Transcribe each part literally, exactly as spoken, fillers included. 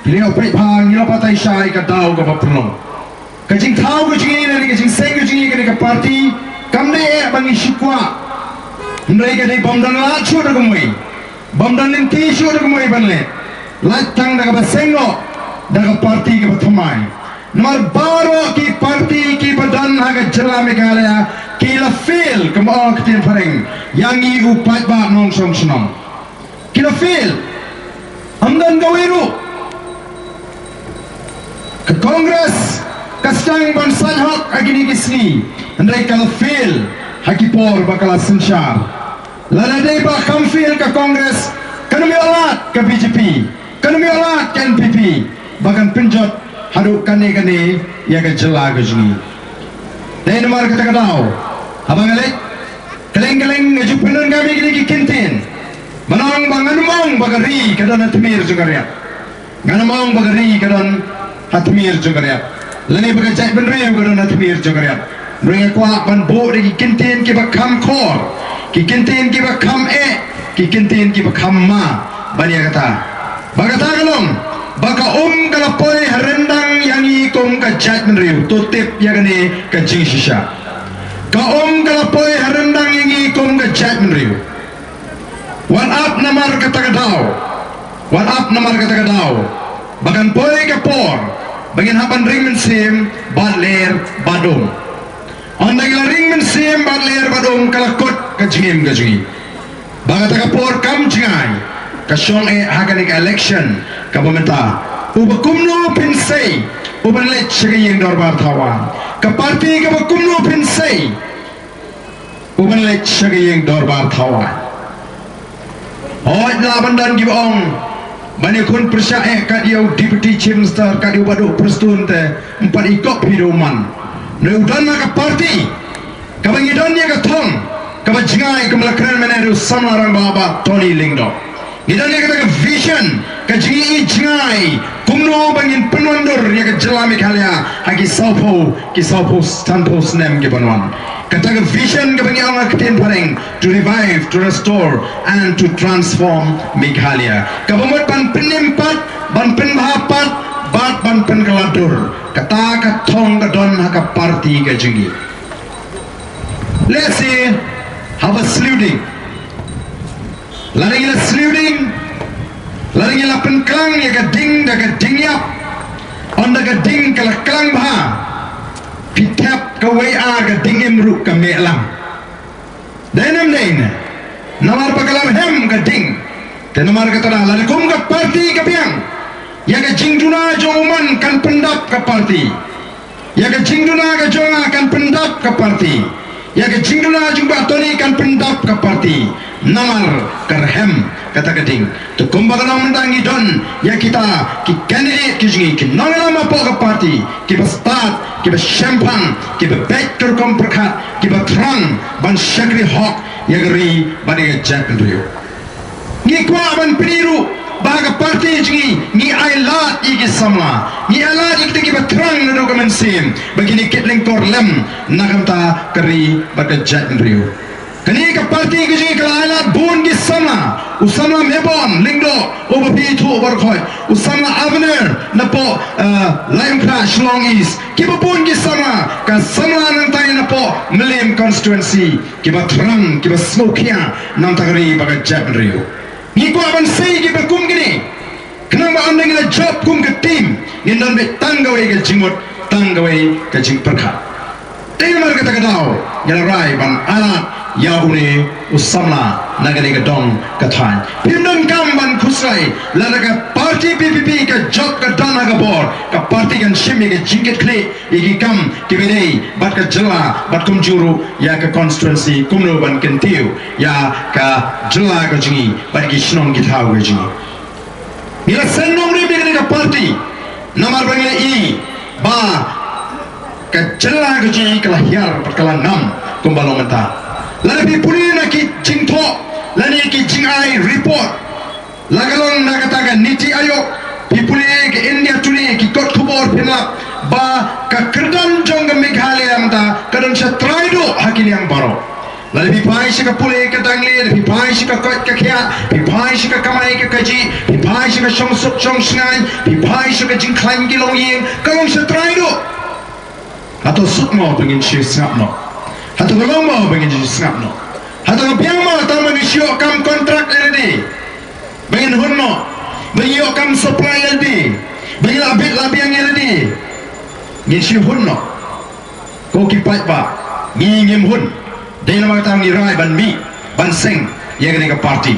Ngi la peit bha, ngi la batai shai ka daw kaba pynlong. Ka jingthaw ka jong ngi, ne ka jingseng ka jong ngi, kane ka party, kam dei eh ba ngi shu kwah. Hynrei ka dei bym don lad shuh da kumwei, bym don lynti shuh da kumwei ban leh. Lait tang da kaba seng noh, da ka party kaba thymmai. Namar baroh ki party kiba don ha ka jylla Meghalaya ki la fail, kumba ong ka ktien phareng, ïa ngi u paidbah nongshong shnong. Ki la fail. Ym don kawei ruh. Ka Congress ka sdang ban sait hok ha kine ki sngi, hynrei ka la fail ha ki por ba ka la synshar. Lada dei ba kam fail ka Congress, kan ym ïoh lad ka B J P, kan ym ïoh lad ka N P P ba kan pynjot haduh kane kane ïa ka jylla ka jong ngi. Dei namar kata ka daw, haba nga leit kylleng kylleng, nga ju pyndonkam ïa kine ki kyntien ban ong ba ngan ym ong ba ka ri ka don ha tmier jong ka riat. Ngan ym ong ba ka ri ka don ha tmier jong ka riat, lane ba ka jaitbynriew ka don ha tmier jong ka riat. Hynrei nga kwah ban buh da ki kyntien kiba kham khor, ki kyntien kiba kham eh, ki kyntien kiba kham ma ban ïa kata. Ba kata ka long ba ka um ka la poi ha ryndang ïa ngi kum ka jaitbynriew. To tip ïa kane ka jingshisha. Ka um ka la poi ha ryndang ïa ngi kum ka jaitbynriew. Wat ap namar kata ka daw. Wat ap namar kata ka daw ba kan poi ka por ba ngin hap ban ring mynsiem bad ler bad um. Ynda ngi la ring mynsiem bad ler bad um, ka la kut ka jingim ka jong ngi. Ba kata ka por kam jngai, ka shong eh ha kane ka election kaba mynta. Uba kumno phin sei uban leit sha ka ïing dorbar thaw aiñ? Ka party kaba kumno phin sei uban leit sha ka ïing dorbar thaw aiñ? Hooid, lah ban don kiba ong ban ïakhun pyrshah eh kat ïa u Deputy Chief Minister, kat ïa u Bah Duh Prestone te ym pat ïoh phi da u man. Hynrei u don ha ka party kaba ngi don ïa ka thong kaba jngai, kaba la kren mynne da u samla rangbah Bah Tony Lyngdoh. Ngi don ïa kata ka vision, ka jingïohi jngai kumno ba ngin pynwandur ïa ka jylla Meghalaya ha ki sawphew, ki sawphew sanphew snem ki ban wan. Kata ka vision kaba ngi ong ha ka ktien phareng, to revive, to restore and to transform Meghalaya. Kaba mut ban pynim pat, ban pynbha pat bad ban pynkylla dur. Kata ka thong ka don ha ka party ka jong ngi. Let's say, haba sliu ding, lada ngi la sliu ding, lada ngi la pynklang ïa ka ding da ka ding ïap, ynda ka ding ka la klang bha, phi thep kawei ar ka ding im ruh ka meh lang. Dei ne ym dei ne? Namar ba ka la hem ka ding. Te namar kata da, lada kum ka party ka biang ïa ka jingduna jong u man, kan pyndap ka party. Ïa ka jingduna ka jong nga kan pyndap ka party. Ïa ka jingduna jong Bah Tony kan pyndap ka party. Namar ka rhem kata ka ding. Te kumba ka long mynta, ngi don ïa kita ki candidate ki jong ngi, ki nongïalam hapoh ka party, kiba stad, kiba shemphang, kiba beit ka rukom pyrkhat, kiba thrang ban shakri hok ïa ka ri bad ïa ka jaitbynriew. Ngi kwah ban pyni ruh ba ha ka party jong ngi, ngi ailad ïa ki samla, ngi ailad ïa kita kiba thrang naduh ka mynsiem ba kin ïa kit lyngkor lem na ka bynta ka ri bad ka jaitbynriew. Kane ka party ka jong ngi ka la ailad bun ki samla, u samla Mebon Lyngdoh uba phi ithuh baroh khoit, u samla Abner napoh, eh, Laitumkhrah Shillong East, kiba bun ki samla, ka samla nangtai napoh Mylliem constituency, kiba thrang, kiba sngewkhia na ka bynta ka ri bad ka jaitbynriew. Ngi kwah ban sei kiba kum kine, khnang ba ynda ngi la jop kum ka team, ngin don beit tang kawei ka jingmut, tang kawei ka jingpyrkhat. Te namar kata ka daw, ngi la rai ban ailad ïa une u samla na kane ka dong ka thaiñ. Phim donkam ban khuslai, lada ka party P P P ka jop ka don ha ka bor, ka party kan shim ïa ka jingkitkhlieh ïa ki kam kiba dei bad ka jylla, bad kumjuh ruh ïa ka constituency, kumno ban kyntiew ïa ka jylla ka jong ngi bad ki shnong ki thaw ka jong ngi. Ngi la seng nongrim ïa kane ka party namar ba ngi la i ba ka jylla ka jong ngi ka la hiar bad ka la ngam kumba long mynta. Lada phi pule na ki jingthoh lane ki jingai report, la ka long na kata ka NITI Aayog, phi pule ka India Today, ki kot khubor, phin lap ba ka kyrdan jong ka Meghalaya mynta ka don shatrai duh ha ki liang baroh. Lada phi phai sha ka pule ka dangle, lada phi phai sha ka koit ka khiah, phi phai sha ka kamai ka kajih, phi phai sha ka shongsuk shongshngaiñ, phi phai sha ka jingkhlaiñ ki longïing, ka long sha trai duh. Hato suk mo ba ngin shu sngap noh? Hato ka long mo ba ngin shu sngap noh? Hato ka biang mo tang ba ngin shu ïoh kam kontrak ïa lade? Ba ngin hun noh? Ba ngin ïoh kam supply ïa lade? Ba ngin la bit la biang ïa lade? Ngin shu hun noh? Ko ki paidbah, ngi ngim hun. Dei namar kata ngi rai ban mih ban seng ïa kane ka party.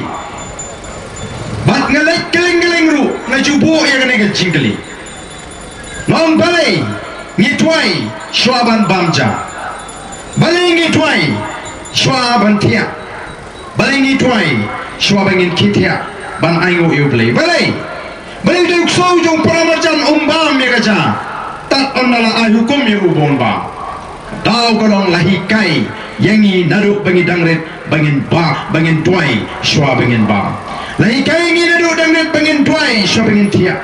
Bad nga leit kylleng kylleng ruh nga ju buh ïa kane ka jingkylli. Nga ong balei ngi duwai shuwa ban bam ja? Balei ngi duwai shuwa ban thiah? Balei ngi duwai shuwa ba ngin khie thiah ban ainguh ïa U Blei? Balei? Balei uta u ksew jong u para marjan um bam ïa ka ja tad haduh ba la ai hukum ïa u ba un bam? Daw ka long la hikai ïa ngi naduh ba ngi dang rit ba ngin ba, ba ngin duwai shuwa ba ngin bam. La hikai ïa ngi naduh dang rit ba ngin duwai shuwa ba ngin thiah.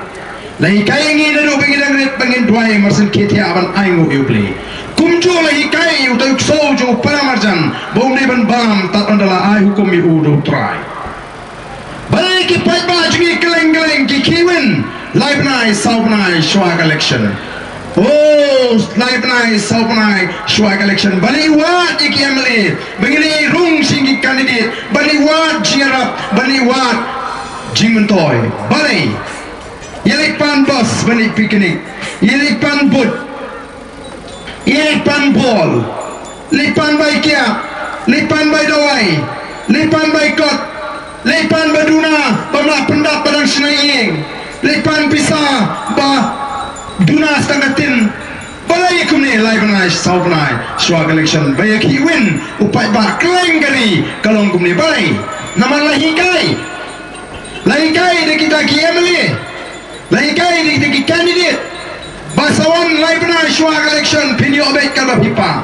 La hikai ïa ngi naduh ba ngi dang rit ba ngin duwai mar syn khie thiah ban ainguh ïa U Blei. Kumjuh la hikai ïa uta u ksew jong u para marjan ba um dei ban bam tad haduh ba la ai hukum ïa u da U Trai. Balei ki paidbah jong ngi kylleng kylleng ki khie win lai bnai saw bnai shuwa ka election? Oh, lai bnai saw bnai shuwa ka election. Balei wad ïa ki M L A ba ngi leit rung sha ki candidate? Balei wad jingïarap? Balei wad jingmyntoi? Balei? Ïa leit pan bus, balei picnic? Ïa leit pan booth? Ïa leit pan bol, leit pan bai kiap, leit pan bai dawai, leit pan bai kot, leit pan ba duna bym lah pyndap ba dang shna ïing, leit pan pisa ba duna stang ka tin. Balei kumne lai bnai saw bnai shuwa ka election ba ïa khie win u paidbah kylleng ka ri ka long kumne? Balei? Namar la hikai. La hikai da kita ki M L A. La hikai da kita ki candidate ba sa wan lai bnai shuwa ka election phin ïoh beit katba phi pan.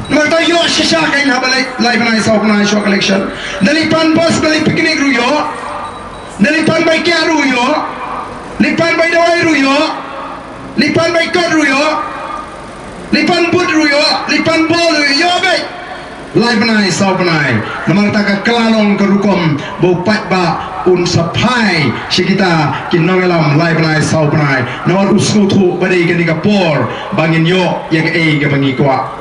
Namar kata ïoh shisha kein haba lai, lai bnai saw bnai shuwa ka election. Da leit pan bus, da leit picnic ruh ïoh. Da leit pan bai kiap ruh ïoh. Leit pan bai dawai ruh ïoh. Leit pan bai kot ruh ïoh. Leit pan booth ruh ïoh, leit pan bol ruh ïoh beit. Lai bnai saw bnai. Namar kata ka kylla long ka rukom ba u paidbah un sa phai sha kita ki nongïalam lai bnai saw bnai. Namar u sngewthuh ba dei kane ka por ba ngin ïoh ïa kaei kaba ngi kwah.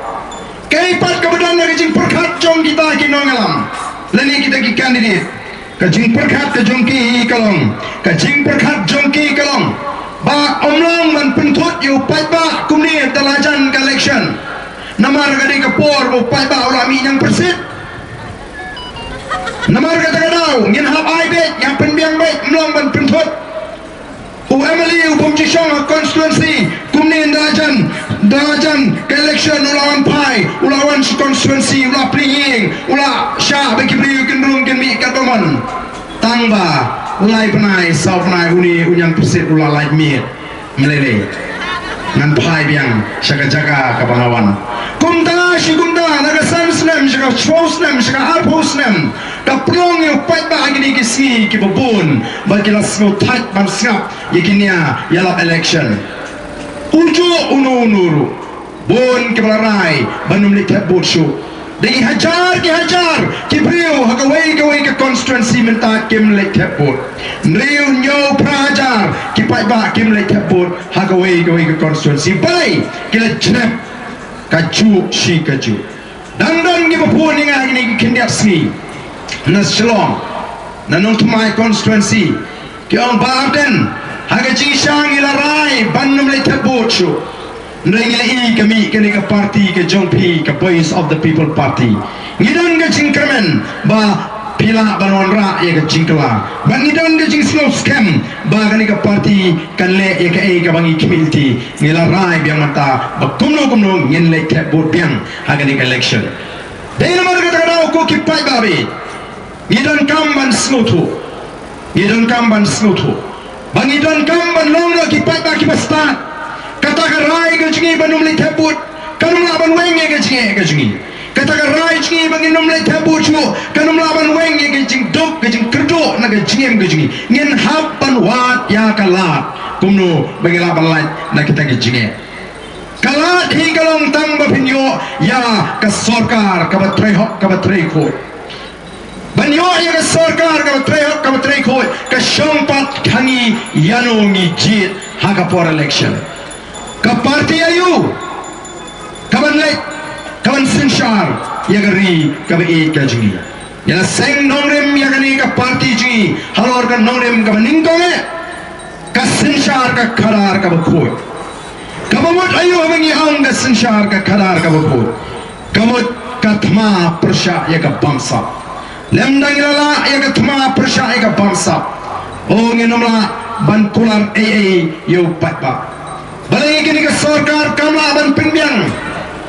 Kaei pat kaba don ha ka jingpyrkhat jong kita ki nongïalam lane kita ki candidate? Ka jingpyrkhat ka jong ki ka long, ka jingpyrkhat jong ki ka long ba ym long ban pynthut ïa u paidbah kumne da la jan ka election. Namar ka dei ka por ba u paidbah u la mih ñiang pyrshit. Namar kata ka daw ngin hap ai beit, ngin hap pynbiang beit, ym long ban pynthut. U M L A u bym ju shong ha constituency kumne da la jan, da la jan ka election u la wan phai, u la wan sha constituency, u la plie ïing, u la shah ba ki briew kin rung kin mih katba mon. Tang ba lai bnai saw bnai une u ñiang pyrshit u la lait miet. Ym lei lei. Ngan phai biang sha ka jaka kaba nga wan. Kumta shi kumta, na ka san snem sha ka shiphew snem sha ka arphew snem, ka pynlong ïa u paidbah ha kine ki sngi kiba bun ba ki la sngewthait ban sngap ïa ki nia ïalap election. Ujuh uno uno ruh, bun kiba la rai ban ym leit thep vote shuh. Dei ki hajar ki hajar ki briew ha kawei kawei ka constituency mynta kim leit thep vote. Hynriew hynñiew phra hajar ki paidbah kim leit thep vote ha kawei kawei ka constituency. Balei? Ki la jnep kajuh shi kajuh. Dang don kiba phone ïa nga ha kine ki khyndiat sngi na Shillong, na Nongthymmai constituency. Ki ong, Bah Ardent, ha ka jingshisha ngi la rai ban ym leit thep vote shuh. Hynrei ngi la ïohi ka mih kane ka party ka jong phi, ka Voice of the People Party. Ngi don ka jingkyrmen ba phi lah ban wanrah ïa ka jingkylla. Bad ngi don ka jingsngew skhem ba kane ka party kan leh ïa kaei kaba ngi khmih lynti. Ngi la rai biang mynta ba kumno kumno ngin leit thep vote biang ha kane ka election. Dei namar kata ka daw ko ki paidbah, ngi donkam ban sngewthuh. Ngi donkam ban sngewthuh ba ngi donkam ban long noh ki paidbah kiba stad. Kata ka rai ka jong ngi ban ym leit thep vote kan ym lah ban weng ïa ka jingeh ka jong ngi. Kata ka rai jong ngi ba ngin ym leit thep vote shuh kan ym lah ban weng ïa ka jingduk, ka jingkyrduh na ka jingim ka jong ngi. Ngin hap ban wad ïa ka lad kumno ba ngin lah ban lait na kita ki jingeh. Ka lad Hi ka long tang ba phin ïoh ïa ka sorkar kaba trei hok kaba trei khuid. Ban ïoh ïa ka sorkar kaba trei hok kaba trei khuid, ka shong pat ha ngi ïano ngi jied ha ka por election. Ka party aïu kaban leit kaban synshar ïa ka ri kaba ïeit ka jong ngi. Ïa la seng nongrim ïa kane ka party jong ngi halor ka nongrim kaba nyngkong eh. Ka synshar ka khadar kaba khuid. Kaba mut aïu haba ngi ong ka synshar ka khadar kaba khuid? Ka mut ka thma pyrshah ïa ka bamsap. Lymda ngi la lah ïa ka thma pyrshah ïa ka bamsap, o ngin ym lah ban kular ei ei ïa u paidbah. Balei kane ka sorkar kam lah ban pynbiang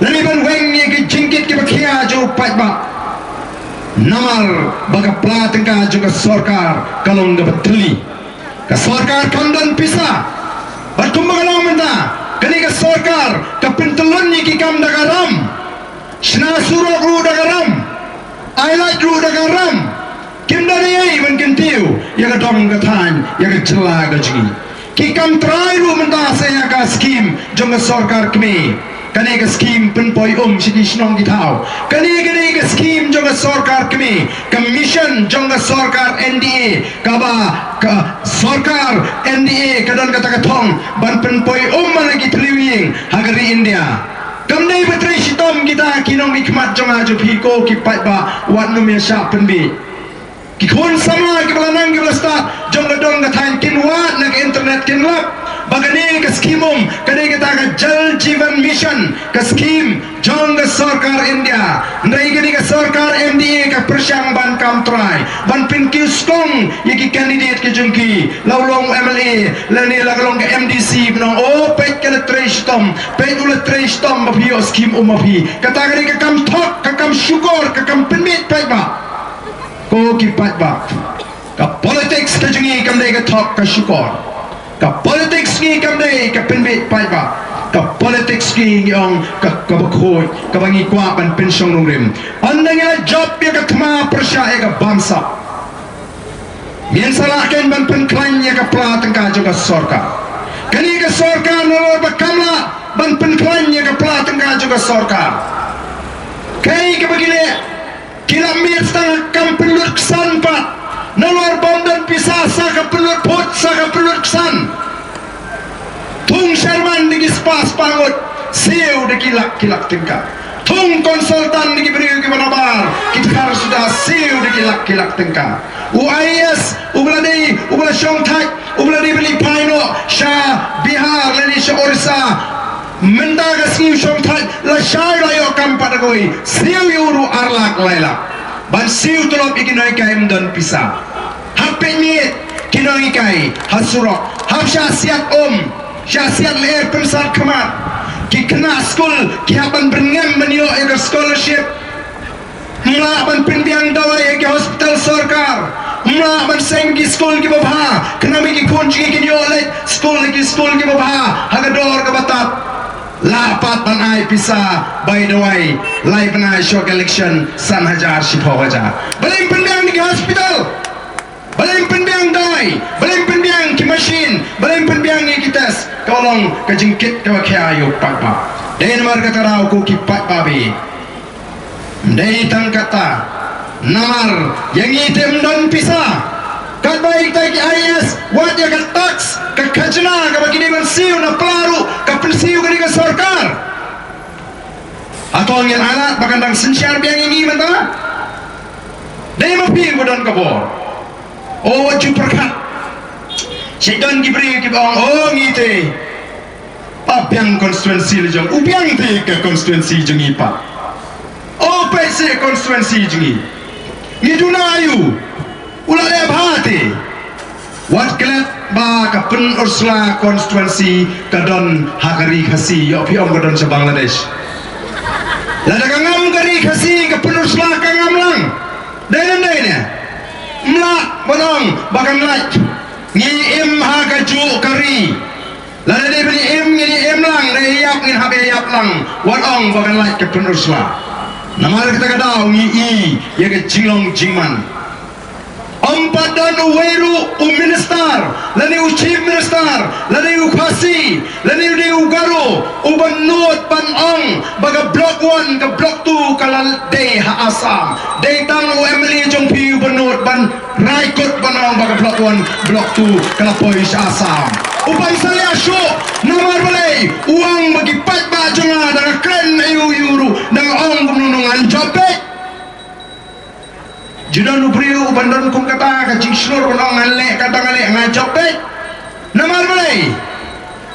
lane ban weng ïa ki jingkit kiba khia jong u paidbah? Namar ba ka pla tyngka jong ka sorkar ka long kaba thylli. Ka sorkar kam don pisa. Bad kumba ka long mynta, kane ka sorkar ka pyntyllun ïa ki kam da ka ram. Shna surok ruh da ka ram. Ai lait ruh da ka ram. Kim don ei ei ban kyntiew ïa ka dong ka thaiñ, ïa ka jylla ka jong ngi. Ki kam trai ruh mynta sa ïa ka skim jong ka sorkar kmie. Kane ka skim pynpoi um sha ki shnong ki thaw. Kane, kane ka skim jong ka sorkar kmie, ka mission jong ka sorkar N D A, kaba ka sorkar N D A ka don kata ka thong ban pynpoi um ïa la ki thliew ïing ha ka ri India. Kam dei ba trei shitom kita ki nongmihkhmat jong nga jong phi ko ki paidbah, wat nym ïa shah pynbiej. Ki khun samla kiba la nang kiba la stad jong ka dong ka thaiñ kin wad na ka internet kin lap ba kane ka skim um, kane kata ka Jal Jeevan Mission, ka skim jong ka sorkar India. Hynrei kane ka sorkar N D A ka pyrshang ban kam trai, ban pynkiew skong ïa ki candidate ki jong ki, la u long M L A lane la ka long ka M D C, ban ong, o peit ka la trei shitom, peit u la trei shitom ba phi ïoh skim um ma phi. Kata ka dei ka kam thok, ka kam shukor, ka kam pynbiej paidbah. Ko ki paidbah, ka politics ka jong ngi kam dei ka thok ka shukor. Ka politics ngi kam dei ka pynbiej paidbah. Ka politics ngi, ngi ong ka, kaba khuid, kaba ngi kwah ban pynshong nongrim. Ynda ngi la jop ïa ka thma pyrshah ïa ka bamsap, ngin sa lah kein ban pynkhlaiñ ïa ka pla tyngka jong ka sorkar. Kane ka sorkar nalor ba kam lah ban pynkhlaiñ ïa ka pla tyngka jong ka sorkar, kaei kaba ki leh? Ki la miet tang ha ka kam pynlut ksan pat. Nalor bym don pisa sa ka pynlut phut, sa ka pynlut ksan. Thung sherman da ki spah spah ngut, siew da ki lak ki lak tyngka. Thung consultant da ki briew kiba nabar, ki dkhar suda, siew da ki lak ki lak tyngka. U I A S uba la dei, uba la shongthait, uba la dei ban leit phai noh sha Bihar lane sha Orissa, mynta ka sngi u shongthait, lashai la ïoh kam pat da kawei, siew ïa u ruh ar lak lai lak. Ban siew tulop ïa ki nonghikai ym don pisa. Hap peit miet ki nonghikai ha surok, hap shah siat um, shah siat lyer pynsat khmat. Ki khynnah skul ki hap ban byrngem ban ïoh ïa ka scholarship. Ym lah ban pynbiang dawai ha ki hospital sorkar. Ym lah ban seng ki skul kiba bha, khnang ba ki khun jong ngi kin ïoh leit skul ha ki skul kiba bha ha ka dor kaba tad. Lah pat ban ai pisa bai dawai, lai bnai shuwa ka election san hajar shiphew hajar. Balei ym pynbiang da ki hospital? Balei ym pynbiang dawai? Balei ym pynbiang ki machine? Balei ym pynbiang ïa ki test? Ka long ka jingkit kaba khia ïa u paidbah. Dei namar kata ka daw ko ki paidbah ba ïeit, ym dei tang kata, namar ïa ngi te ym don pisa. Katba ïa kita ki I A S, wat ïa ka tax, ka khajna kaba ki dei ban siew na pla ruh ka pynsiew kane ka sorkar. Hato ngin ailad ba kan dang synshar biang ïa ngi mynta? Dei ma phi ba don ka bor. O, wat ju pyrkhat. Shi don ki briew kiba ong, o, ngi te, ba biang constituency la jong, u biang te ka constituency jong ngi pat. O, peit shi constituency jong ngi. Ngi duna aïu? U la leh bha te. Wat klet ba ka Pynursla constituency ka don ha ka ri Khasi, ïoh phi ong ka don sha Bangladesh. Lada ka ngam ka ri Khasi, ka Pynursla ka ngam lang. Dei ne ym dei ne? Ym lah ban ong ba kan lait. Ngi im ha kajuh ka ri. Lada dei ban im, ngin im lang, dei ïap ngin hap ïap lang. Wat ong ba kan lait ka Pynursla. Namar kata ka daw ngi i ïa ka jinglong jingman. Ym Pat don uwei ruh u minister, lane u chief minister, lane u Khasi, lane u dei u Garo, u ban nud ban ong ba ka block one, ka block two ka la dei ha Assam. Dei tang u M L A jong phi u ban nud ban rai kut ban ong ba ka block one, block two ka la poi sha Assam. U ban sa leh shuh, namar balei, u ong ba ki paidbah jong nga da ka kren aïu aïu ruh, da ka ong kumno ngan jop beit. Ju don u briew u ban don kum kata ka jingshlur ban ong ngan leh kata ngan leh ngan jop beit. Namar balei?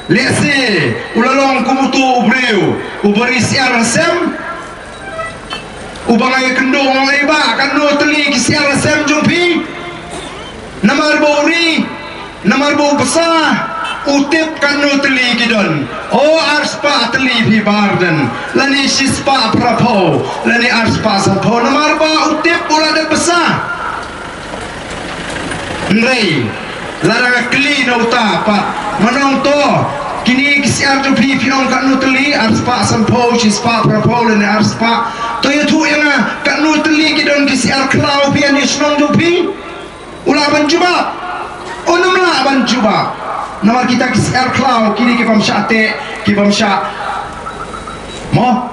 Lehse u la long kum uto u briew u ba ri syiar ha sem, u ba nga ïakynduh ong ei bah katno tylli ki syiar ha sem jong phi. Namar ba u ri, namar ba u bsa, u tip katno tylli ki don. O, arspah tylli phi Bah Ardent, lane shispah phraphew, lane arspah sanphew, namar ba u tip u la dep bsa. Hynrei lada nga kylli na uta pat, ngan ong to, kine ki syiar jong phi phi ong katno tylli, arspah sanphew, shispah phraphew, lane arspah. To ïathuh ïa nga katno tylli ki don ki syiar khlaw phi ha ine i shnong jong phi. U lah ban jubab? Un ym lah ban jubab. Namar kita ki syiar khlaw kine ki bym shah teh, ki bym shah, mo,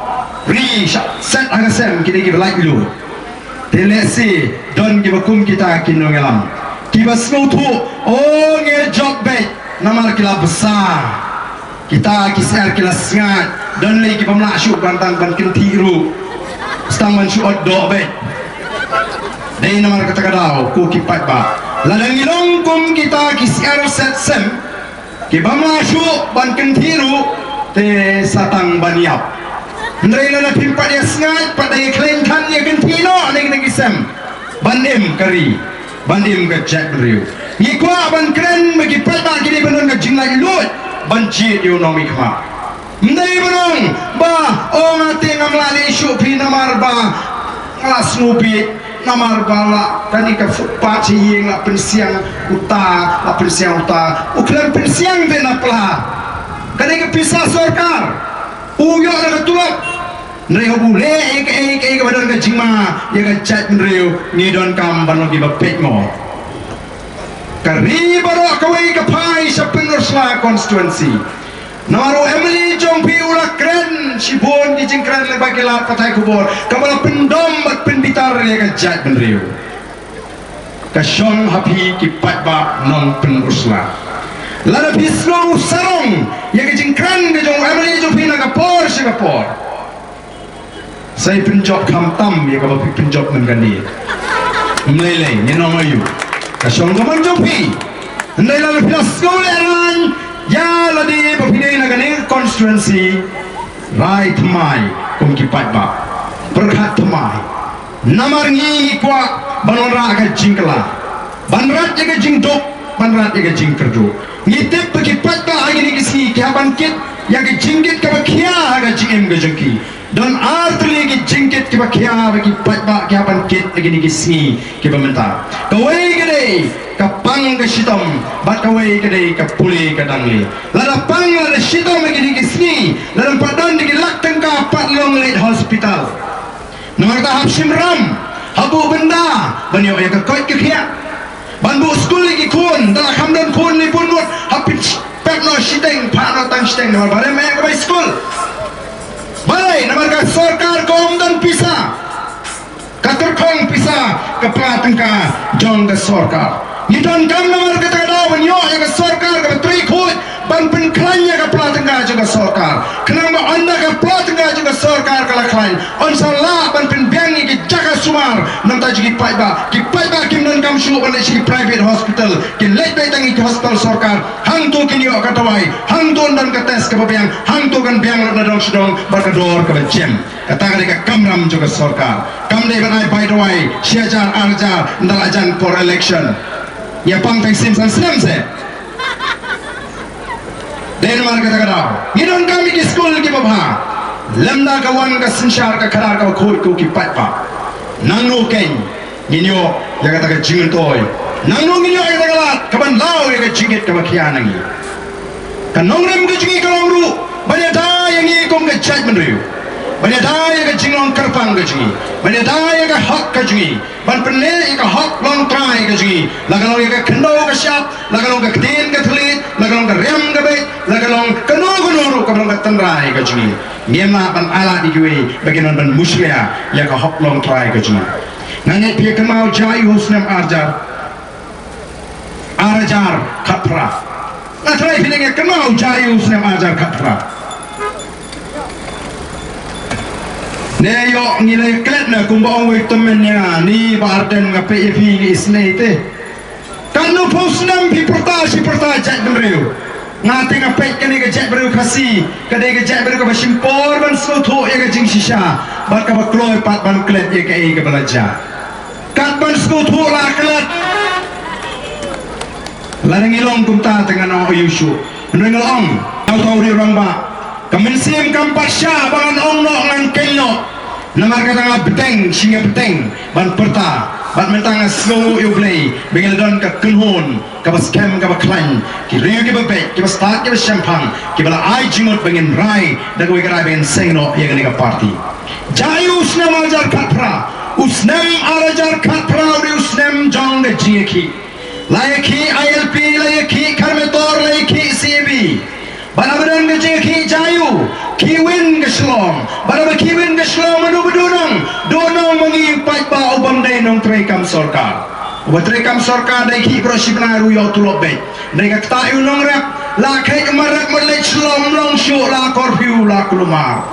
ri shah set ha ka sem, kine ki ba laitluid. Te lehse don ki ba kum kita ki nongïalam, ki ba sngewthuh, o, ngi jop beit namar ki la bsa. Kita ki syiar ki la sngaid, don lei ki bym lah shuh ban tang ban kynthih ruh. Sa tang ban shu ot doh beit. Dei namar kata ka daw ko ki paidbah, lada ngi long kum kita ki syiar set sem, ki bym lah shuh ban kynthih ruh, te sa tang ban ïap. Hynrei lada phim pat ïa sngaid, pat da ïa khlem than ïa kynthih noh na kine ki sem, ban im ka ri, ban im ka jaitbynriew. Ngi kwah ban kren ba ki paidbah ki dei ban don ka jinglaitluid ban jied ïa u nongmihkhmat. Ym dei ban ong ba, o, nga te ngam lah leh shuh phi namar ba nga la sngewbit, namar ba la kane ka footpath sha ïing la pynsiang uta, la pynsiang uta. U khlem pynsiang te na pla. Kane ka pisa sorkar u ïoh na ka tulop. Hynrei haba u leh ïa kaei kaei kaba don ka jingma ïa ka jaitbynriew, ngi donkam ban long kiba peit mo. Ka ri baroh kawei ka phai sha Pynursla constituency. Namar u M L A jong phi u la kren shibun ki jingkren lyngba ki lad pathai khubor kaba la pyndom bad pynbitar ïa ka jaitbynriew. Ka shong ha phi ki paidbah nong Pynursla. Lada phi sngew sarong ïa ka jingkren ka jong u M L A jong phi na ka por sha ka por, sa ïa pynjop khamtam ïa kaba phi pynjop mynta kane. Ym lei lei, ngin ong aïu? Ka shong ka mon jong phi. Hynrei lada phi la sngew lehraiñ ïa lade ba phi dei na kane ka constituency, rai thymmai kum ki paidbah. Pyrkhat thymmai. Namar ngi, ngi kwah ban wanrah ka jingkylla, ban rat ïa ka jingduk, ban rat ïa ka jingkyrduh. Ngi tip ba ki paidbah ha kine ki sngi ki hap ban kit ïa ka jingkit kaba khia ha ka jingim ka jong ki. Don ar tylli ki jingkit kiba khia ba ki paidbah ki hap ban kit ha kine ki sngi kiba mynta. Kawei ka dei ka pang ka shitom, bad kawei ka dei ka pule ka dangle. Lada pang lada shitom ha kine ki sngi, lada ym pat don da ki lak tyngka pat long leit hospital. Namar kata hap shim ram, hap buh bynda ban ïoh ïa ka koit ka khiah. Ban buh skul ïa ki khun, da la kham don khun lei bun ngut, hap pyn pep noh shiteng, phah noh tang shiteng, namar ba rem eh ka bai skul. Balei? Namar ka sorkar ka ym don pisa. Ka tyrkhong pisa ka pla tyngka jong ka sorkar. Ngi donkam namar kata ka daw ban ïoh ïa ka sorkar kaba trei khuid ban pynkhlaiñ ïa ka pla tyngka jong ka sorkar. Khnang ba ynda ka pla tyngka jong ka sorkar ka la khlaiñ, yn sa lah ban pynbiang ïa ki jaka sumar na bynta jong ki paidbah. Ki paidbah kim donkam shuh ban leit sha ki private hospital, kin leit beit tang ïa ki hospital sorkar. Hangto kin ïoh ka dawai, hangto yn don ka test kaba biang, hangto kan biang lut na dong sha dong bad ka dor kaba jem. Kata ka dei ka kamram jong ka sorkar. Kam dei ban ai bai dawai shi hajar ar hajar ynda la jan por election. Ïa pang tang sim san snem se. Dei namar kata ka daw ngi donkam ïa ki skul kiba bha. Lymda ka wan ka synshar ka khadar kaba khuid ko ki paidbah. Nangno keiñ ngin ïoh ïa kata ka jingmyntoi? Nangno ngin ïoh ïa kata ka lad kaban law ïa ka jingkit kaba khia na ngi? Ka nongrim ka jong ngi ka long ruh ban ïada ïa ngi kum ka jaitbynriew. Ban ïada ïa ka jinglong kyrpang ka jong ngi, ban ïada ïa ka hok ka jong ngi, ban pynleit ïa ka hok longtrai ka jong ngi, la ka long ïa ka khyndew ka shyiap, la ka long ka ktien ka thylliej, la ka long ka riam ka beit, la ka long kano kano ruh kaba long ka tynrai ka jong ngi. Ngim lah ban ailad ïa kiwei ba kin wan ban mushlia ïa ka hok longtrai ka jong ngi. Nga ngeit phi kynmaw jia aiu u snem ar hajar, ar hajar khatphra. Nga tharai phi dang ïa kynmaw jia aiu u snem ar hajar khatphra. Ne ïoh ngi la klet na kumba ong wei tymmen ïa nga, ni Bah Ardent, nga peit ïa phi ngi isynei te. Katno phew snem phi pyrta shi pyrta jaitbynriew. Nga te nga peit kane ka jaitbynriew Khasi ka dei ka jaitbynriew kaba shim por ban sngewthuh ïa ka jingshisha bad kaba kloi pat ban klet ïa kaei kaba la jia. Kat ban sngewthuh la klet. Lada ngi long kumta te ngan ong aiu shuh. Hynrei nga la ong, nga ong ïa u rangbah, ka mynsiem kam pat shah ba ngan ong noh ngan khein noh. Namar kata nga bteng shi nga bteng ban pyrta. Bad mynta nga sngewnguh ïa U Blei ba ngi la don ka kynhun kaba skhem kaba khlaiñ, ki riew kiba beit, kiba stad kiba shemphang, kiba la ai jingmut ba ngin rai da kawei ka rai ba ngin seng noh ïa kane ka party. Jia aiu u snem ar hajar khatphra? U snem ar hajar khatphra u dei u snem jong ka jingïakhih. La ïakhih I L P, la ïakhih Kharmetor, la ïakhih C A B. Bad haba don ka jingïakhih jia aiu? Khih win ka shlong. Bad haba khih win ka shlong, mano ba duh nong? Duh nong ma ngi u paidbah u bym dei nongtrei kam sorkar. Uba trei kam sorkar dei khih baroh shi bnai ruh ïoh tulop beit. Dei ka ktah ïa u nongrep, la kheit u marep, mut leit shlong, ym long shuh, la curfew, la kulmar.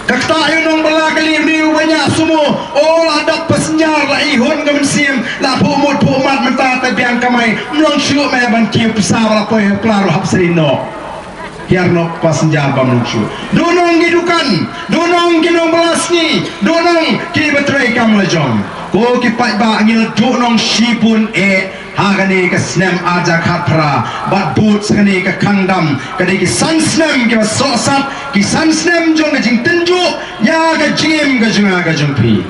Ka ktah ïa u nongbylla kali, une uba ñiah sumo, o la dap passenger, la ihun ka mynsiem, la phuh mut phuh mat, mynta te biang kamai, ym long shuh me ban kiew pisa, ba la poi ha pla ruh hap sdien noh. Hiar noh passenger bym long shuh. Duh nong ki dukan, duh nong ki nongbylla sngi, duh nong kiba trei kam lajong. Ko ki paidbah, ngi la duh nong shibun eh ha kane ka snem ar hajar khatphra, bad bud sa kane ka khang dam, ka dei ki san snem kiba sohsat, ki san snem jong ka jingtynjuh ïa ka jingim ka jong nga ka jong phi.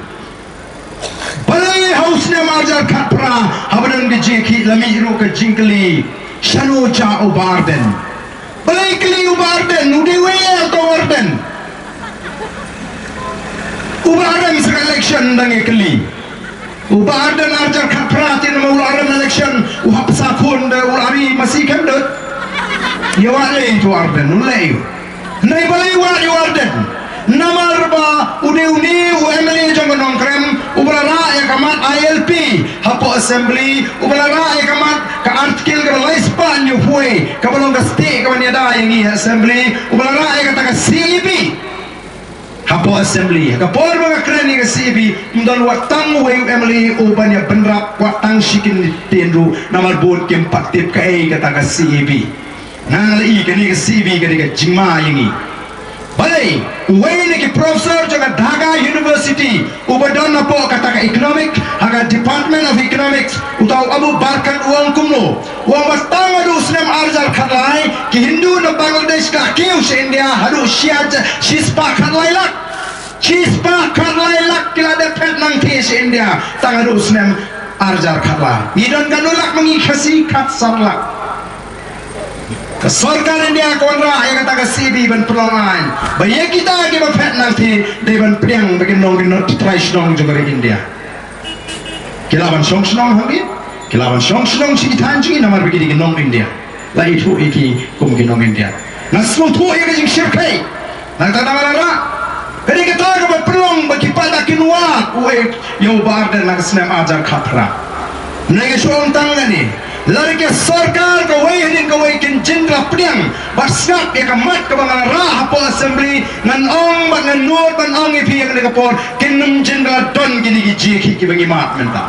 Balei ha u snem ar hajar khatphra, haba don ka jingïakhih, la mih ruh ka jingkylli, shano jia u Bah Ardent? Balei kylli u Bah Ardent? U dei uei uta u Ardent? U Bah Ardent sa ka election dang ïa kylli. U Bah Ardent ar hajar khatphra, te namar u la rem election, u hap sa khun da u la ri masi khem dot. Ïa wad lei tu Ardent, u lei. Hynrei balei wad ïa u Ardent? Namar ba u dei une u M L A jong ka Nongkrem, uba la rah ïa ka mat I L P hapoh Assembly, uba la rah ïa ka mat ka Article kaba lai spah hynñiew phew, kaba long ka stieh kaban ïada ïa ngi ha Assembly, uba la rah ïa kata ka C A B. Hapoh Assembly, ha ka por ba nga kren ïa ka C A B, ym don wat tang uwei u M L A uban ïa bynrap wat tang shi kyntien ruh, namar bun kim pat tip kaei kata ka C A B. Nga la ïohi kane ka C A B ka dei ka jingma ïa ngi. Balei, uwei na ki professor jong ka Dhaka University, uba don hapoh kata ka economic, ha ka Department of Economics, uta u Abu Barkat u ong kumno? U ong ba tang haduh u snem ar hajar khatlai, ki Hindu na Bangladesh ki la kiew sha India haduh shi hajar, shispah khatlai lak. Shispah khatlai lak ki la dep phet nangthie sha India tang haduh u snem ar hajar khatlai. Ngi don katno lak ma ngi Khasi? Khatsan lak. Ka sorkar India ka wanrah ïa kata ka C A B ban pynlong aiñ ba ïa kita kiba phet nangthie dei ban pdiang ba kin long ki nongtrai shnong jong ka ri India. Ki lah ban shong shnong hangne, ki lah ban shong shnong sha ki thaiñ jong ngi namar ba ki dei ki nong India. La ithuh ïa ki kum ki nong India. Nga sngewthuh ïa ka jingshyrkhei. Nangta namar la rah, ka dei kata kaba pynlong ba ki paidbah kin wad uwei ïa u Bah Ardent ha ka snem ar hajar khatphra. Nga ïa shu ong tang kane, lada ka sorkar kawei hadien kawei kin jin la pdiang bad sngap ïa ka mat kaba nga la rah hapoh Assembly, ngan ong bad ngan nud ban ong ïa phi ïa kane ka por, kin ym jin la don kine ki jingïakhih kiba ngi mad mynta.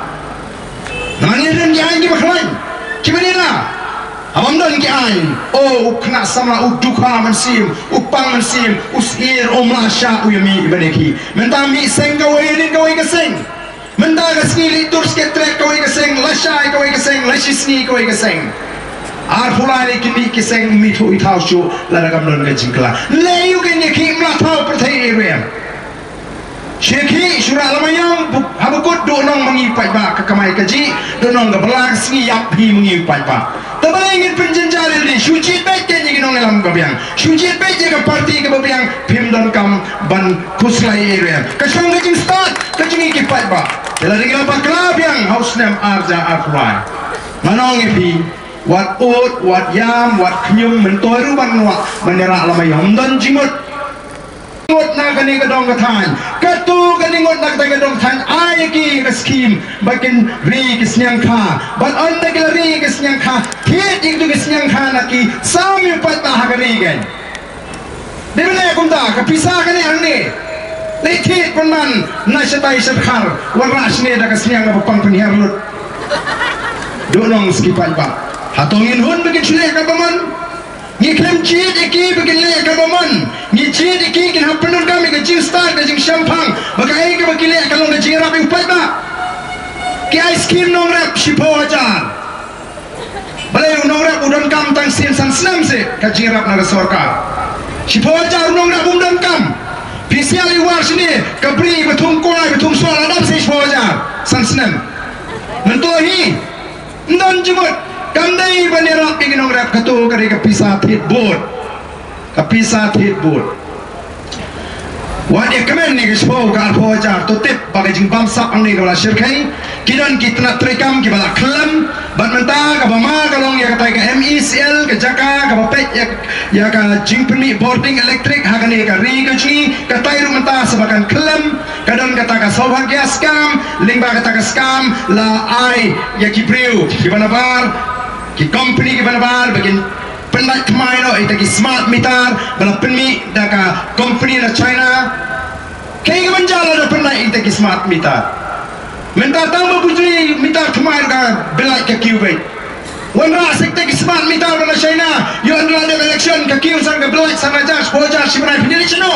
Namar ngi don ki aiñ kiba khlaiñ, kiba dei na. Haba ym don ki aiñ, o u khynnah samla u dukha mynsiem, u pang mynsiem, u syier, um lah shah u ïa mih ban ïakhih. Mynta mih seng kawei hadien kawei ka seng. Mynta ka sngi leit tur sket trek kawei ka seng, lashai kawei ka seng, lashisngi kawei ka seng. Arphew lai lei kin mih ki seng, ym ithuh ithaw shuh lada kam don ka jingkylla. Lei ïa u kin ïakhih, ym lah thaw pyrthei ïa u em. Shu ïakhih, shu rah lama ïong, buk, haba kut duh nong ma ngi paidbah ka kamai kajih, duh nong ka bylla ka sngi ïap hi ma ngi paidbah. Te balei Ngin pynjynjar ïa lade, shu jied beit ïa ki nongïalam ba biang, shu jied beit ïa ka party kaba biang, phim donkam ban khuslai ïa ruh. Ka shong ka jingstad ka jong ngi ki paidbah. Te lada ngi la bakla biang ha u snem ar hajar arphew lai, ngan ong ïa phi, wat ud, wat ïam, wat khñium, myntoi ruh ban wah ban ïarap lama ïam, ym don jingmut. Ngut na kane ka dong ka thaiñ. Katto katne ngut na kane ka dong ka thaiñ, ai ki ka skim ba kin ri ki sniang kha. Bad ynda ki la ri ki sniang kha, thied ïa kito ki sniang kha na ki, sam ïa u paidbah ha ka ri kein. Dei ban leh kumta, ka pisa kane hangne. Leit thied pynban na shatai sha dkhar, wanrah shane da ka sniang kaba pang pynhiar lut. Duh nong sha ki paidbah. Hato ngin hun ba kin shu leh kaba mon? Ngi khlem jied ïa ki ba kin leh kaba mon. Ngi jied ïa ki kin hap pyndonkam ïa ka jingstad, ka jingshemphang ba kaei kaba ki leh ka long ka jingïarap ïa u paidbah. Ki ai skim nongrep shiphew hajar. Balei u nongrep u donkam tang sien san snem seh ka jingïarap na ka sorkar? Shiphew hajar u nongrep um donkam. Phi sngewthuh, i war shane ka bri ba thung kwai ba thung sor la dap seh shiphew hajar san snem. Mynta hi ym don jingmut. Kam dei ban ïarap ïa ki nongrep, kato ka dei ka pisa thied bud. Ka pisa thied bud. Wat ïa kmen ïa ka shiphew ka arphew hajar, to tip ba ka jingbamsap hangne kaba la shyrkhei. Ki don ki tnat treikam kiba la khyllem. Bad mynta kaba ma ka long ïa katai ka M E C L, ka jaka kaba peit ïa, ïa ka jingpynmih bording elektrik ha kane ka ri ka jong ngi, katai ruh mynta sa ba kan khyllem. Ka don kata ka Saubhagya scam, lyngba kata ka scam la ai ïa ki briew kiba nabar, ki company kiba nabar ba kin pyndait thymmai noh ïa kita ki smart meter ba la pynmih da ka company na China. Kaei kaban jia lada pyndait ïa kita ki smart meter? Mynta tang ba bujli meter thymmai ka bill lait ka kiew beit. Wanrah sa kita ki smart meter ba na China, ïoh ynda la dep election ka kiew san ka bill lait san hajar, shiphew hajar, shibnai, phi ïa leit shano?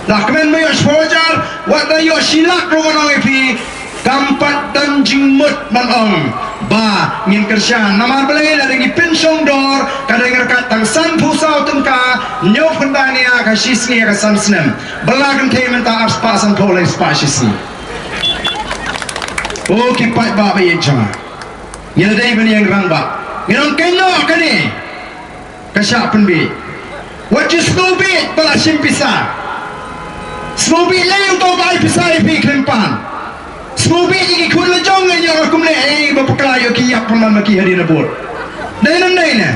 La kmen ba ïoh shiphew hajar, wat la ïoh shi lak ruh ngan ong ïa phi, kam pat don jingmut ban ong ba ngin kyrshan. Namar balei? Lada ngi pynshong dor, ka dang ryngkat tang sanphew saw tyngka, hynñiew phew nai nia ka shisngi ha ka san snem. Ba la kynthei mynta arspah sanphew lai spah shisngi. O ki paidbah ba ïeit jong nga, ngi la dei ban ïeng rangbah. Ngi ong kane, kane ka shah pynbiej. Wat ju sngewbiej ba la shim pisa. Sngewbiej lei uto ba ai pisa ïa phi khlem pan. Sngewbiej ïa ki khun la jong, nga ïoh kumne, eh, ba bakla ïoh ki ïap pynban ma ki hadien na bud. Dei nam dei ne?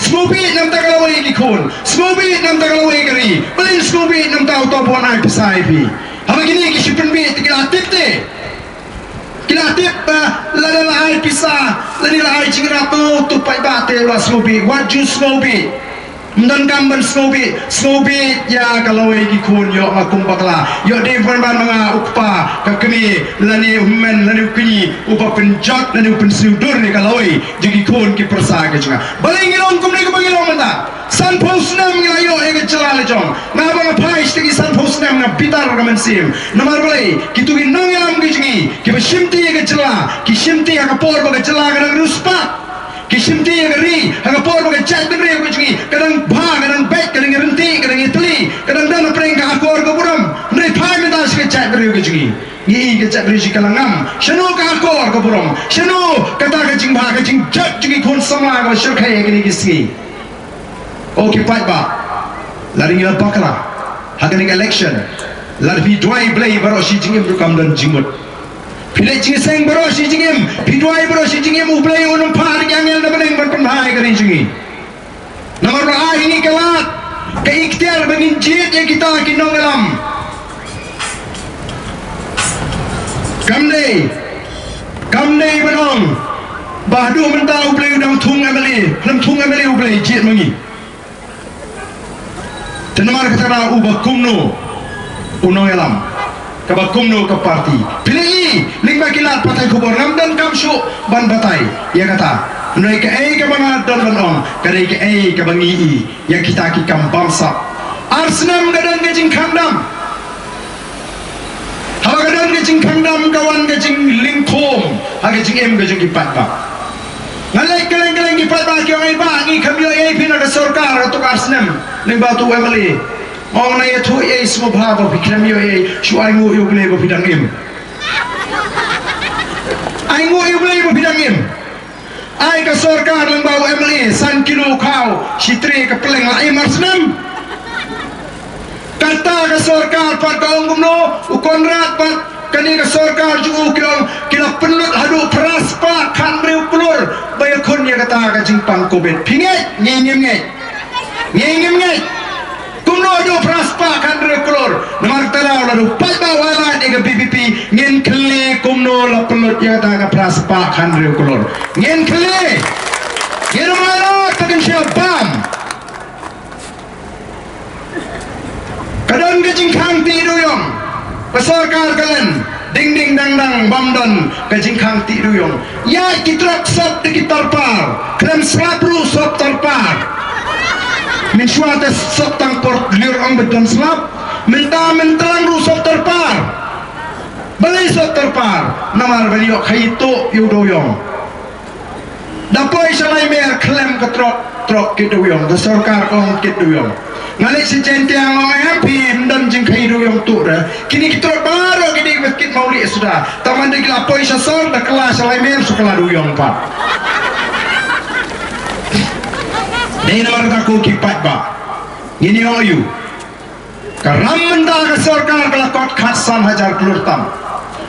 Sngewbiej namar ka lawei ïa ki khun. Sngewbiej namar ka lawei ïa ka ri. Balei sngewbiej namar uto ba wan ai pisa ïa phi? Haba kine ki shu pynbiej te ki la tip te. Ki la tip ba lada la ai pisa, lada la ai jingïarap, to paidbah te la sngewbiej, wat ju sngewbiej. Ym donkam ban sngewbiej, sngewbiej ïa ka lawei ki khun, ïoh nga kum bakla, ïoh dei pynban ma nga u kpa ka kmie, lane u hynmen, lane u kñi, uba pynjot, lane u pynsniew dur ïa ka lawei jong ki khun ki pyrsa ka jong nga. Balei ngi long kumne kumba ngi long mynta? Sanphew snem ngi la ïoh ïa ka jylla la jong. Nga ba nga phai sha ki sanphew snem nga bitar ka mynsiem. Namar balei? Kito ki nongïalam ka jong ngi kiba shimti ïa ka jylla, ki shimti ha ka por ba ka jylla ka dang riewspah. Ki shimti ïa ka ri ha ka por ba ka jaitbynriew ka jong ngi ka dang bha, ka dang beit, ka dang ïaryntih, ka dang ïatylli, ka dang don hapdeng ka akor ka burom. Hynrei phai mynta sha ka jaitbynriew ka jong ngi, ngi i ka jaitbynriew jong ngi ka la ngam. Shano ka akor ka burom? Shano kata ka jingbha, ka jingjot jong ki khun samla kaba shyrkhei ha kine ki sngi? O ki paidbah, lada ngi la bakla ha kane ka election, lada phi duwai Blei baroh shi jingim ruh kam don jingmut. Phi leit jingïaseng baroh shi jingim, phi duwai baroh shi jingim, U Blei un ym phah da ki angel na bneng ban pynbha ïa ka ri jong ngi. Namar ba ai ngi ka lad, ka iktiar ba ngin jied ïa kita ki nongïalam. Kam dei, kam dei ban ong ba haduh mynta U Blei u dang thung M L A, khlem thung M L A U Blei, jied ma ngi. Te namar kata ba uba kumno u nongïalam, kaba kumno ka party. Phi la i lyngba ki lad pathai khubor, ngam donkam shuh ban batai ïa kata. Hynrei kaei kaba nga don ban ong, ka dei kaei kaba ngi i ïa kita ki kam bamsap. Ar snem ka don ka jingkhang dam. Haba ka don ka jingkhang dam ka wan ka jinglyngkhum ha ka jingim ka jong ki paidbah. Nga leit kylleng kylleng, ki paidbah ki ong, "Ei bah, ngi khlem ïoh ei phi na ka sorkar katto ka ar snem lyngba uto u M L A." Nga ong, "Nga ïathuh ei sngewbha ba phi khlem ïoh ei, shu ainguh ïa U Blei ba phi dang im. Ainguh ïa U Blei ba phi dang im." Ai Ka sorkar lyngba u M L A san kilo khaw, shi tre ka pleng la ai mar snem. Kata ka sorkar pat ka ong kumno, u Conrad pat, kane ka sorkar jong u ki ong, ki la pynlut haduh phra spah khathynriew klur, ba ïakhun ïa kata ka jingpang covid. Phi ngeit, ngi ngim ngeit. Ngi ngim ngeit. Kumno haduh phra spah khathynriew klur. Namar kata daw lada u paidbah u ai lad ïa ka V P P, ngin kylli kumno la pynlut ïa kata ka phra spah khathynriew klur. Ngin kylli. Ngin ym ai lad, te kan shu bam. Ka don ka jingkhang tih dewïong. Ka sorkar ka len. Ding ding dang dang bym don ka jingkhang tih dewïong. Ïa ki trok sop da ki torpar. Khlem slap ruh sop torpar. Mynshuwa te sop tang por lyiur ong ba don slap. Mynta myntlang ruh sop torpar. Balei sop torpar? Namar ban ïoh khaii tuh ïa u dewïong. Da poi sha Laimer khlem ka trok, trok kit dewïong, ka sorkar ka ong kit dewïong. Nga leit sha Jaintia nga ong, em, phi ym don jingkhaii dewïong tuh re. Kine ki trok baroh ki dei ba kit mawlieh suda. Tangba da ki la poi sha sor, da kylla sha Laimer, shu kylla dewïong pat. Dei namar kata ko ki paidbah. Ngin ïoh ïa u. Ka ram mynta ka sorkar ka la kot khatsan hajar klur tam.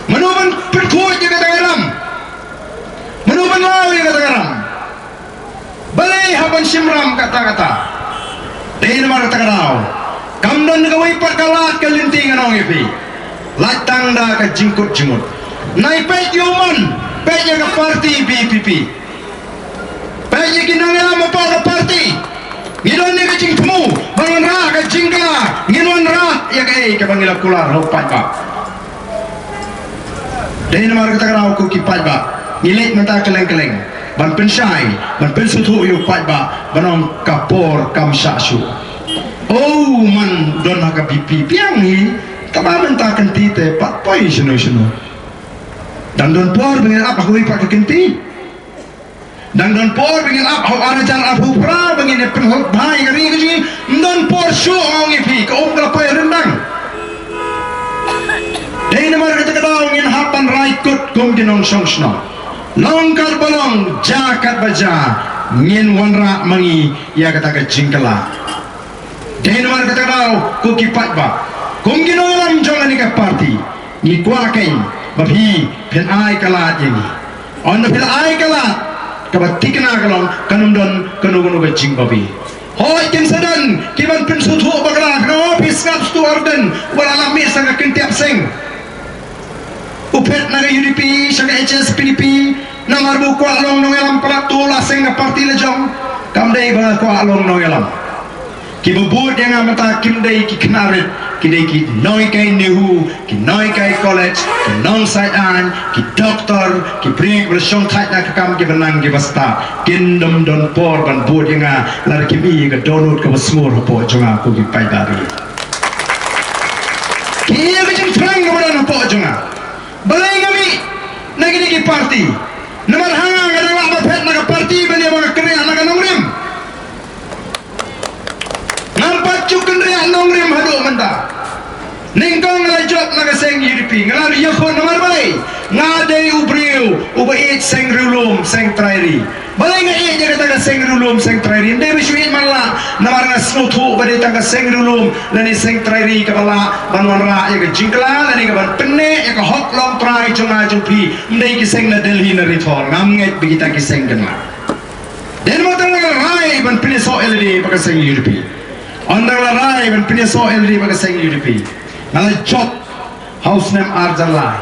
Mano ban pynkhuid ïa kata ka ram? Mano ban law ïa kata ka ram? Balei hap ban shim ram kata kata? Dei namar kata ka daw. Kam don kawei pat ka lad ka lynti ngan ong ïa phi. Lait tang da ka jingkut jingmut. Nai peit ïa u mon, peit ïa ka party V P P. Peit ïa ki nongïalam hapoh ka party. Ngi don ïa ka jingthmu ba ngin wanrah ka jingkylla, ngin wanrah ïa kaei kaba ngi la kular ha u paidbah. Dei namar kata ka daw ko ki paidbah, ngi leit mynta kylleng kylleng ban pynshai, ban pynsngewthuh ïa u paidbah, ban ong ka por kam shah shuh. Oh, man don ha ka V P P biang hi, tangba mynta kynti te pat poi shano shano. Dang don por ba ngin ap ha kawei pat ka kynti. Dang don por ba ngin ap ha u ar hajar arphew phra ba ngin ïa pynhok bha ïa ka ri ka jong ngi. Ym don por shuh, nga ong ïa phi, ka um ka la poi ryndang. Dei namar kata ka daw ngin hap ban rai kut kum ki nongshong shnong. Long katba long, jia katba jia, ngin wanrah ma ngi ïa kata ka jingkylla. Dei namar kata ka daw ko ki paidbah, kum ki nongïalam jong kane ka party, ngi kwah kein ba phi phin ai ka lad ïa ngi. Ynda phi la ai ka lad, kaba thikna ka long kan ym don kano kano ka jingbabe. Hooid, kin sa don ki ban pynsngewthuh bakla, kynmaw phi sngap Stu Ardent uba la lap miet sha ka kyntiap seng. U phet na ka U D P sha ka H S P D P, namar ba u kwah long nongïalam palat, to la seng ka party la jong. Kam dei ba nga kwah long nongïalam. Kiba bud ïa nga mynta kim dei ki khynnah rit, ki dei ki nonghikai NEHU, ki nonghikai college, ki nongsaid aiñ, ki doktor, ki briew kiba la shongthait na ka kam, kiba nang kiba stad. Kin ym don por ban bud ïa nga lada kim i ïa ka dohnud kaba sngur hapoh jong nga, ko ki paidbah. Ki ïa ka jingthrang kaba don hapoh jong nga. Balei nga mih na kine ki party? Namar ha nga, nga dang lah ban phet na ka party ban ïa ba nga kynriah na ka nongrim. Ngam pat ju kynriah nongrim haduh mynta. Nyngkong nga la jop na ka seng U D P, nga la ïakhun namar balei? Nga dei u briew uba ïeit seng riewlum seng trai ri. Balei nga ïeit ïa kata ka seng riewlum seng trai ri? Ym dei ba shu ïeit man la, namar nga sngewthuh ba dei tang ka seng riewlum lane seng trai ri kaba lah ban wanrah ïa ka jingkylla lane ka ban pynneh ïa ka hok longtrai jong nga jong phi. Ym dei ki seng na Delhi na Ri Thor, ngam ngeit ba kita ki seng kin lah. Dei namar kata nga la rai ban pynïasoh ïalade bad ka seng U D P. Ynda nga la rai ban pynïasoh ïalade bad ka seng U D P, nga la jop ha u snem ar hajar lai.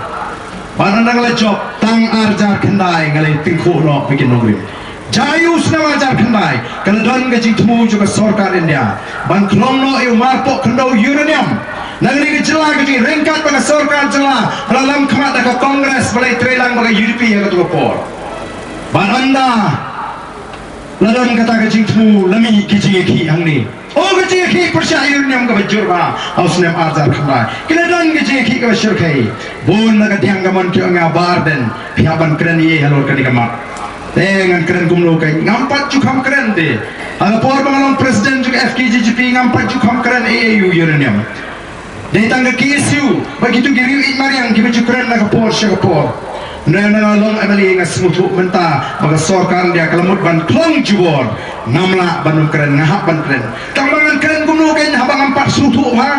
Bad ynda nga la jop, tang ar hajar khyndai nga la ïatyngkhuh noh bad ki nongrim. Jia u snem ar hajar khyndai, ka la don ka jingthmu jong ka sorkar India ban khlong noh ïa u marpoh khyndew uranium na kane ka jylla ka jong ngi, ryngkat bad ka sorkar jylla ba la lam khmat da ka Congress ba la ïatreilang bad ka U D P ha kato ka por. Bad ynda la don kata ka jingthmu, la mih ki jingïakhih hangne. Oh, ka jingïakhih pyrshah uranium kaba jur bha ha u snem ar hajar khyndai. Ki la don ka jingïakhih kaba shyrkhei. Bun na ka diang ka mon ki ong ïa Bah Ardent, phi hap ban kren ei ei halor kane ka mat. Te ngan kren kumno, ka ngam pat ju kham kren de. Ha ka por ba nga long president jong ka F K J G P ngam pat ju kham kren ei ei ïa u uranium. Dei tang ka K S U bad kito ki riew ïeit mariang kiba ju kren na ka por sha ka por. Nang nang long M L A nga sngewthuh mynta ba ka sorkar India ka la mut ban khlong jubor. Ngam lah ban ym kren, nga hap ban kren. Tang ba ngan kren kumno kein haba ngam pat sngewthuh ha.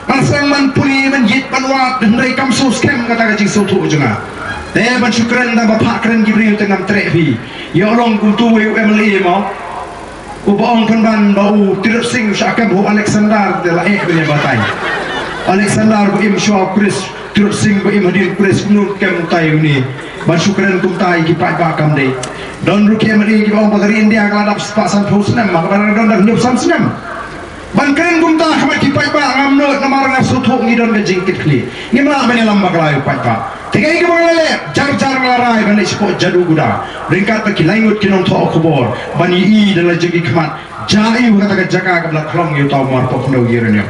Ngan sdang ban pule ban ïit ban wad hynrei kam sngewskhem kata ka jingsngewthuh jong nga. Te ban shu kren tang ba phah kren ki briew te ngam treh phi. Ïoh long kumtu wei u M L A mo. Uba ong pynban ba u Tirot Sing u shah kem ha u Alexander te la eh bine batai. Alexander ba im shuwa u Khrist, Tirot Sing ba im hadien u Khrist, kumno kem utai une. Ban shu kren kumta ïa ki paidbah kam dei. Don ruh ki M L A kiba ong ba ka ri India ka la dap spah sanphew snem, ma kaba dang don da hynñiew san snem. Ban kren kumta ha khmat ki paidbah ngam nud namar nga sngewthuh ngi don ka jingkitkhlieh. Ngim lah ban ïalam bakla ïa u paidbah. Te kaei kaba nga la leh, jar jar nga la rai ban leit shapoh Jaduguda. Ryngkat bad ki lai ngut ki nongthoh khubor ban ïohi da la jong ki khmat. Jia ïa kata ka jaka kaba la khlong ïa uta u marpoh khyndew uranium.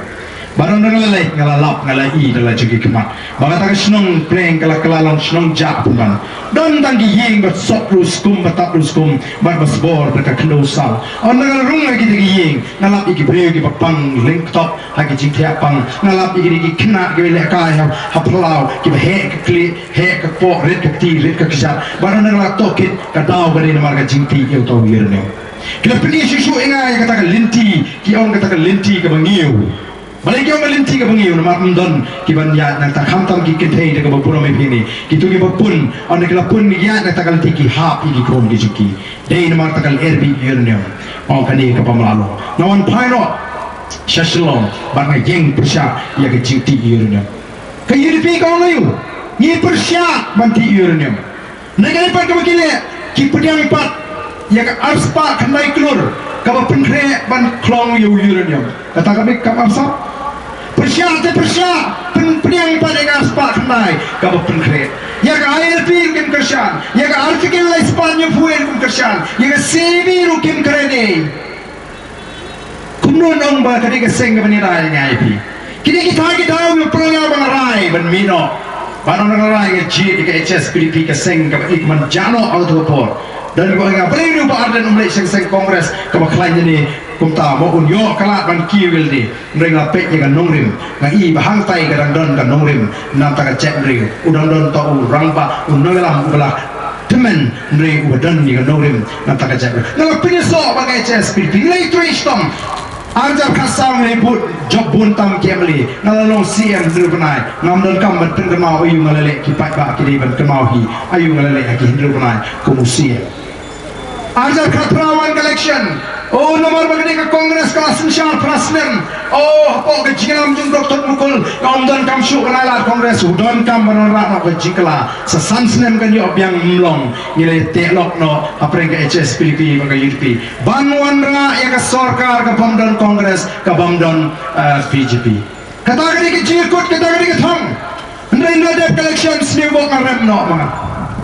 Bad ynda nga la leit nga la lap nga la ïohi da la jong ki khmat ba kata ka shnong Pleng ka la kylla long shnong jah pynban. Don tang ki ïing ba sop ruh skum ba tap ruh skum bad ba sbor da ka khyndew saw. Ynda nga la rung ha kita ki ïing nga lap ïa ki briew kiba pang lyngkot ha ki jingthiah pang, nga lap ïa ki khynnah kiba lehkai ha, ha phyllaw, kiba heh ka khlieh, heh ka kpoh, rit ka kti, rit ka kjat. Bad ynda nga la tohkit ka daw ka dei namar ka jingtih ïa uta u uranium. Ki la pyni shuh shuh ïa nga ïa kata ka lynti, ki ong kata ka lynti kaba ngiew. Balei ki ong ka lynti kaba ngiew namar ym don kiban ïaid nangta khamtam ki kynthei da kaba burom ïa phi ne. Kito kiba pun, ynda ki la pun ïaid nangta ka lynti ki hap ïa ki khun ki jong ki. Dei namar kata ka lynti uranium. Ong kane kaba mlalo. Nga wan phai noh sha Shillong bad nga ïeng pyrshah ïa ka jingtih uranium. Ka U D P ka ong aïu? Ngi pyrshah ban tih uranium. Nangta pat kaba ki leh ki pdiang pat ïa ka arspah khyndai klur kaba pynkhreh ban khlong ïa u uranium. Kata ka bik kam arsap. Pyrshah te pyrshah pyn pdiang pat ïa ka arspah khyndai kaba pynkhreh. Ïa ka I L P ruh kim kyrshan, ïa ka Article lai spah hynñiewphew ruh kim kyrshan, ïa ka C A B ruh kim kren ei. Kumno nong ba ka dei ka seng kaba ngi rai ngai phi. Kine kita kita ba pynlong ba nga rai ban mih noh. Ba nong nga rai nga jied ïa ka H S P D P ka seng kaba ik man jano auto por. Dan ba nga beri ruh ba Ardent um leh seng seng Congress kaba khlaiñ ne kumta mo un ïoh ka lad ban kiew wel ne. Hynrei nga peit ïa ka nongrim, nga i ba hangtai ka dang don ka nongrim, namar ka jaitbynriew, u dang don ta u rangbah, u nongïalam, u ba la tymmen, hynrei u ba don ïa ka nongrim, namar ka jaitbynriew. Nga la pynïasoh ba ka H S P D P, nga la ïatrei shitom. Arhajar khatsaw nga la bud, jop bun tam ki M L A, nga la long C M hynriew bnai, ngam don kam ban pynkynmaw aïu nga la leh ki paidbah ki dei ban kynmaw hi, aïu nga la leh ha ki hynriew bnai, kum u C M. Arhajar khatphra wan ka election. Oh, namar ba ka dei ka Congress ka la synshar phra snem. Oh, hapoh ka jingïalam jong Doctor Mukul, ka ym donkam shuh ka nai lad Congress, u donkam ban wanrah noh ka jingkylla. Sa san snem kan ïoh biang, ym long. Ngi la teh lok noh hapdeng ka H S P D P bad ka U D P ban wanrah ïa ka sorkar ka bym don Congress, ka bym don, eh, B J P. Kata ka dei ka jingkut, kata ka dei ka thong. Hynrei ynda dep ka election sniew bok nga rem noh ma nga.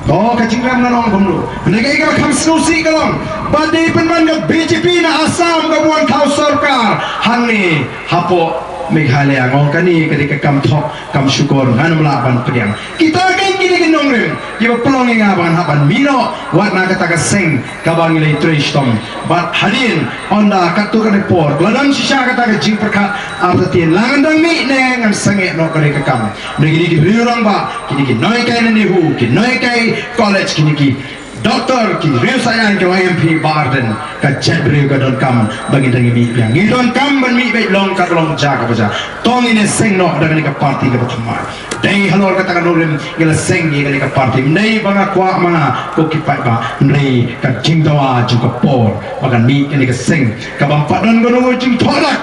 To ka jingrem nga ong kumno. Hynrei kaei kaba kham sngewsih ka long ba dei pynban ka B J P na Assam kaba wan thaw sorkar hangne hapoh Meghalaya. Nga ong kane ka dei ka kam thok kam shukor, ngan ym lah ban pdiang. Kita kein ki dei ki nongrim kiba pynlong ïa nga ba ngan hap ban mih noh wat na kata ka seng kaba ngi la ïatrei shitom. Bad hadien ynda katto katne por la dang shisha kata ka jingpyrkhat, artatien la ngan dang mih ne ngan sangeh noh ka dei ka kam. Ngi dei ki riew rangbah, ki dei ki nonghikai na NEHU, ki nonghikai college, ki dei ki doktor, ki riew sahiar, ki M P ba Ardent, ka jaitbynriew ka donkam ba ngin dang mih biang. Ngi donkam ban mih beit long ka long ja kaba ja. To ngin ïa seng noh da kane ka party kaba thymmai. Dei halor kata ka nongrim ngi la seng ïa kane ka party. Ym dei ba nga kwah ma nga ko ki paidbah, hynrei ka jingdawa jong ka por ba kan mih kane ka seng kaba ym pat don kano ka jingthoh dak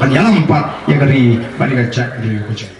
ban ïalam pat ïa ka ri bad ïa ka jaitbynriew ka jong.